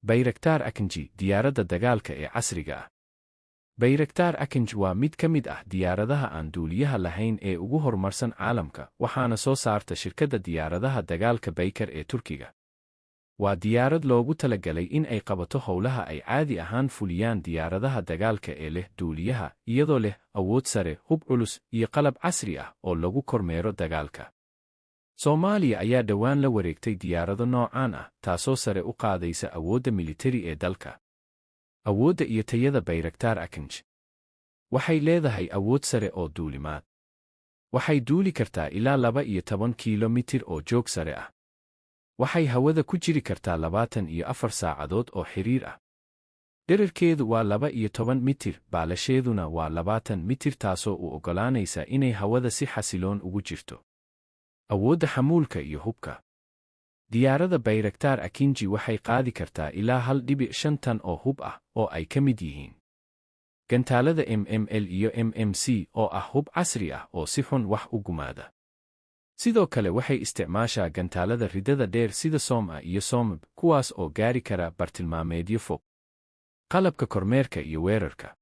Bayraktar Akıncı, diyaaradda dagaalka ee casriga ah. Bayraktar Akıncı waa mid ka mid ah diyaaradaha aan duuliyaha lahayn ee ugu horumarsan caalamka, waxaana soo saarta shirkadda diyaaradaha dagaalka Baykar ee Turkiga. Waa diyaarad loogu talagalay in ay qabato howlaha ay caadi ahaan fuliyaan diyaaradaha dagaalka ee leh duuliyaha, iyadoo leh awood sare, hub culus, iyo qalab casri ah oo lagu kormeero dagaalka. Soomaaliya ayaa dhowaan la wareegtay diyaarado noocaan ah, taasoo sare u qaadaysa awoodda militari ee dalka. Awoodda iyo tayada Bayraktar Akıncı. Waxay leedahay awood sare oo duulimaad. Waxay duuli kartaa ilaa 12 kiilomitir oo joog sare ah. Waxay hawada ku jiri kartaa 24 saacadood oo xiriir ah. Dhererkeedu waa 12 mitir, baalasheeduna waa 20 mitir, taasoo u oggolaanaysa inay hawada si xasiloon ugu jirto. Awoodda xamuulka iyo hubka. Diyaaradda Bayraktar Akıncı waxay qaadi kartaa ilaa 1.5 tan oo hub ah, oo ay ka mid yihiin gantaalada MML iyo MMC, oo ah hub casri ah oo si xun wax u gumaada. Sidoo kale waxay isticmaashaa gantaalada ridada dheer sida SOM-A iyo SOM-B, kuwaas oo gaari kara bartilmaameedyo fog. Qalabka kormeerka iyo weerarka.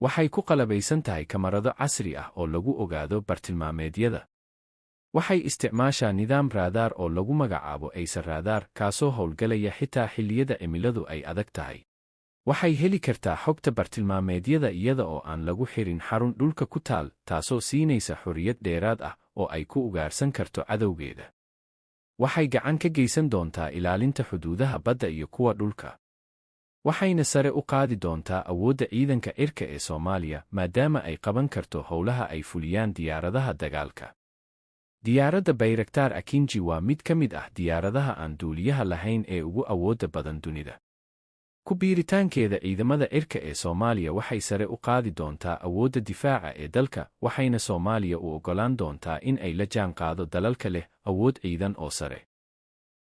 Waxay ku qalabaysan tahay kamarado casri ah oo lagu ogaado bartilmaameedyada. Waxay isticmaashaa nidaam raadaar oo lagu magacaabo AESA radar, kaasoo howlgalaya xitaa xilliyada cimiladu ay adag tahay. Waxay heli kartaa xogta bartilmaameedyada iyada oo aan lagu xirin xarun dhulka ku taal, taasoo siinaysa xorriyad dheeraad ah oo ay ku ugaarsan karto cadowgeeda. Waxay gacan ka geysan doontaa ilaalinta xuduudaha badda iyo kuwa dhulka. Waxayna sare u qaadi doontaa awoodda ciidanka cirka ee Soomaaliya, maadaama ay qaban karto howlaha ay fuliyaan diyaaradaha dagaalka. Diyaaradda Bayraktar Akıncı waa mid ka mid ah diyaaradaha aan duuliyaha lahayn ee ugu awoodda badan dunida. Ku biiritaankeeda ciidamada cirka ee Soomaaliya waxay sare u qaadi doontaa awoodda difaaca ee dalka, waxayna Soomaaliya u oggolaan doontaa in ay la jaan qaado dalalka leh awood ciidan oo sare.